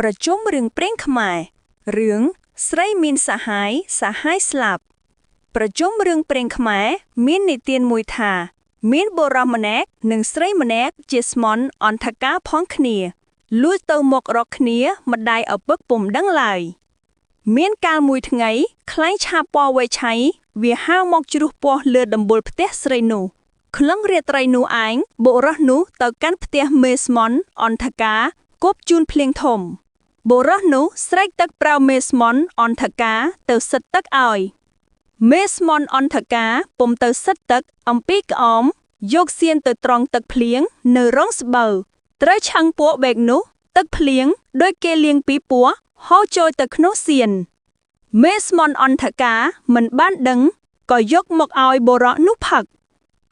ប្រជុំរឿងព្រេងខ្មែររឿងស្រីមានសហាយសហាយស្លាប់ប្រជុំរឿងព្រេងខ្មែរមាននិទានមួយថា មានបុរសម្នាក់និងស្រីម្នាក់ជាស្មន់អន្ធការផងគ្នាលួចទៅមករកគ្នាម្ដាយឪពុកពុំដឹងឡើយ មានកាលមួយថ្ងៃខ្លែងឆាបពណ៌វៃឆៃវាហាវមកជ្រុះពោះលើដំបូលផ្ទះស្រីនោះក្លឹងរាត្រីនោះឯងបុរសនោះទៅកាន់ផ្ទះមេស្មន់អន្ធការគប់ជូនភ្លៀងធំបុរសនោះស្រែកទឹកប្រៅមេស្មន់អន្ធការទៅសិតទឹកឲ្យមេស្មន់អន្ធការពុំទៅសិតទឹកអំពីក្អមយកសៀនទៅត្រង់ទឹកភ្លៀងនៅរងស្បូវត្រូវឆឹងពួកបេកនោះទឹកភ្លៀងដោយគេលាងពីពោះហូរចូលទៅក្នុងសៀន មេស្មន់អន្ធការមិនបានដឹងក៏យកមកឲ្យបុរសនោះផឹក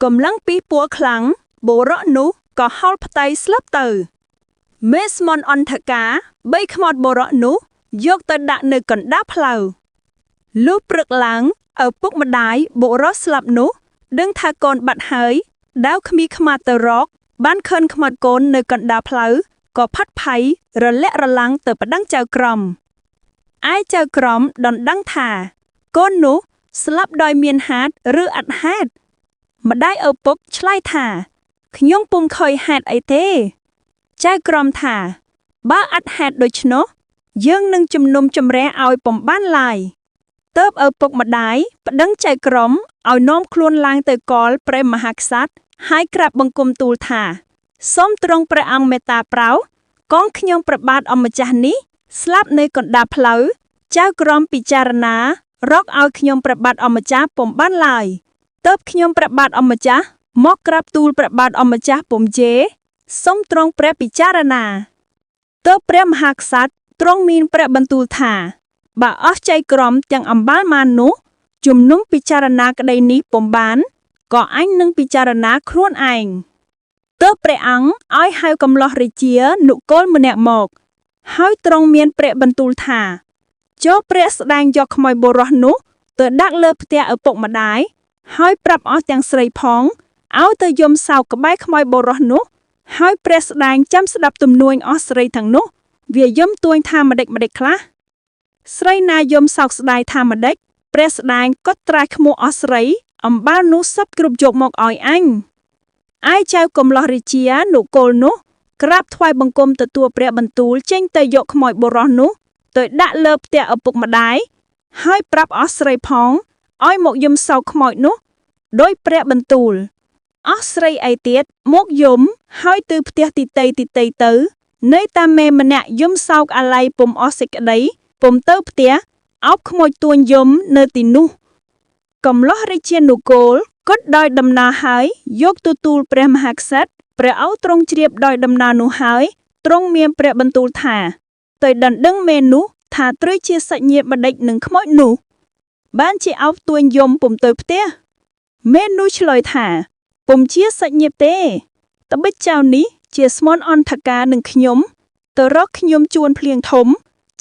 កម្លាំងពីពួរខ្លាំងបុរសនោះក៏ហោលផ្ទៃស្លាប់ទៅ មេស្មន់អន្ធការបីខ្មោចបុរសនោះយកទៅដាក់នៅកណ្ដាលផ្លូវលុះព្រឹកឡើងឪពុកម្ដាយបុរសស្លាប់នោះដឹងថាកូនបាត់ហើយដាវគ្មីខ្មាទៅរក បានឃើញខ្មោចកូននៅកណ្ដាលផ្លូវក៏ផាត់ភ័យរលាក់រលាំងទៅប្តឹងចៅក្រម ឯចៅក្រមដណ្ដឹងថា កូននោះស្លាប់ដោយមានហេតុឬអត់ហេតុម្ដាយឪពុកឆ្លើយថា ខ្ញុំពុំឃើញហេតុអីទេ ចៅក្រមថា បើអត់ហេតុដូច្នោះយើងនឹងជំនុំជម្រះឲ្យពំបានឡើយទើបឪពុកម្ដាយប្តឹងចៅក្រមឲ្យនាំខ្លួនឡើងទៅកលព្រះមហាក្សត្រហើយក្រាបបង្គំទូលថាសូមទ្រង់ព្រះអង្គមេត្តាប្រោសកងខ្ញុំព្រះបាទអម្ចាស់នេះ ស្លាប់នៅកណ្ដាលផ្លូវចៅក្រមពិចារណា រកឲ្យខ្ញុំព្រះបាទអម្ចាស់ពុំបានឡើយទើបខ្ញុំព្រះបាទអម្ចាស់មកក្រាបទូលព្រះបាទអម្ចាស់ពុំជេសូមទ្រង់ព្រះពិចារណាទើបព្រះមហាក្សត្រទ្រង់មានព្រះបន្ទូលថា បើអស់ចៃក្រមទាំងអំបាលម៉ាននោះជំនុំពិចារណាក្តីនេះពុំបានក៏អញនឹងពិចារណាខ្លួនឯងទើបព្រះអង្គឲ្យហៅកំឡោះរាជានុកលម្នាក់មក ហើយទ្រង់មានព្រះបន្ទូលថាចូលព្រះស្ដែងយកខ្មោចបុរសនោះទៅដាក់លើផ្ទះឪពុកម្ដាយហើយប្រាប់អស់ទាំងស្រីផងឲ្យទៅយំសោកក្បែរខ្មោចបុរសនោះហើយព្រះស្ដែងចាំស្ដាប់ទំនួញអស់ស្រីទាំងនោះវាយំទួញថាម្ដេចម្ដេចខ្លះស្រីណាយំសោកស្ដាយថាម្ដេចព្រះស្ដែងក៏ត្រាស់ឈ្មោះអស់ស្រីអំបាលនោះសັບគ្រប់យកមកឲ្យអញឯចៅកំឡោះរាជានុកលនោះ ក្រាបថ្វាយបង្គំទទួលព្រះបន្ទូលចេញទៅយកខ្មោចបុរសនោះទៅដាក់លើផ្ទះឪពុកម្ដាយហើយប្រាប់អស់ស្រីផងឲ្យមកយំសោកខ្មោចនោះដោយព្រះបន្ទូលអស់ស្រីឯទៀតមកយំហើយទៅផ្ទះទីតីទីតីទៅ នៅតាមមេម្នាក់យំសោកអាល័យពុំអស់សេចក្តីពុំទៅផ្ទះអោបខ្មោចទួញយំនៅទីនោះកំឡោះរាជានុកូលគត់ដោយដំណើរហើយយកទទួលព្រះមហាក្សត្រ ព្រះអង្គទ្រង់ជ្រាបដោយដំណើរនោះហើយទ្រង់មានព្រះបន្ទូលថាទៅដណ្ដឹងមេនោះថាត្រូវជាសាច់ញាតិម្ដេចនឹងខ្មោចនោះ បានជាអោបទួញយំពុំទៅផ្ទះមេនោះឆ្លើយថាពុំជាសាច់ញាតិទេត្បិតចៅនេះជាស្មន់អន្ធការនឹងខ្ញុំទៅរកខ្ញុំជួនភ្លៀងធំ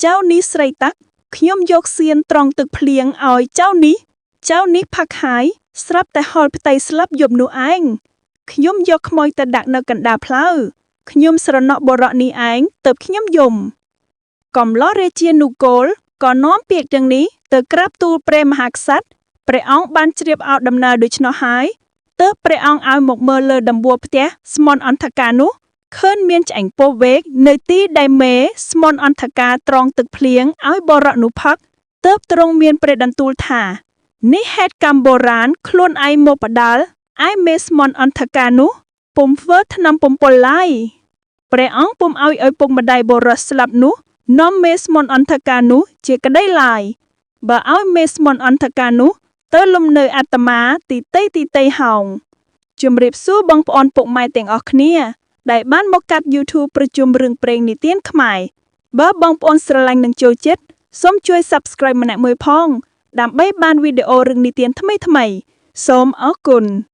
ចៅនេះស្រីតាក់ខ្ញុំយកសៀនត្រង់ទឹកភ្លៀងឲ្យចៅនេះចៅនេះផឹកហើយស្រាប់តែហល់ផ្ទៃស្លាប់យប់នោះឯង ខ្ញុំយកខ្មោចទៅដាក់នៅកណ្ដាលផ្លូវខ្ញុំស្រណោះបរោះនេះឯងទៅខ្ញុំយំកំឡោះរាជានុកូលក៏នាំពាក្យទាំងនេះទៅក្រាបទូលព្រះមហាក្សត្រព្រះអង្គបានជ្រាបឲ្យដំណើរដូច្នោះហើយទើបព្រះអង្គឲ្យមកមើលលើដំបូលផ្ទះស្មន់អន្ធការនោះឃើញមានឆ្អេងពោះវែកនៅទីដែលមេស្មន់អន្ធការត្រង់ទឹកភ្លៀងឲ្យបរោះនោះផឹកទើបទ្រង់មានព្រះបន្ទូលថានេះហេតុកម្មបុរាណខ្លួនឯងមកបដាល់ ឯមេស្មន់អន្ធការនោះពុំធ្វើថ្នាំបំពុលឡើយព្រះអង្គពុំឲ្យឪពុកម្ដាយបុរសស្លាប់នោះនាំមេស្មន់អន្ធការនោះជាក្តីឡើយបើឲ្យមេស្មន់អន្ធការនោះទៅលំនៅអាត្មាទីតីទីតីហោងជំរាបសួរបងប្អូនពុកម៉ែទាំងអស់គ្នា ដែលបានមកកាត់ YouTube ប្រជុំរឿងព្រេងនិទានខ្មែរបើបងប្អូនស្រឡាញ់និងចូលចិត្តសូមជួយ Subscribe ម្នាក់មួយផង ដើម្បីបានវីដេអូរឿងនិទានថ្មីៗសូមអរគុណ។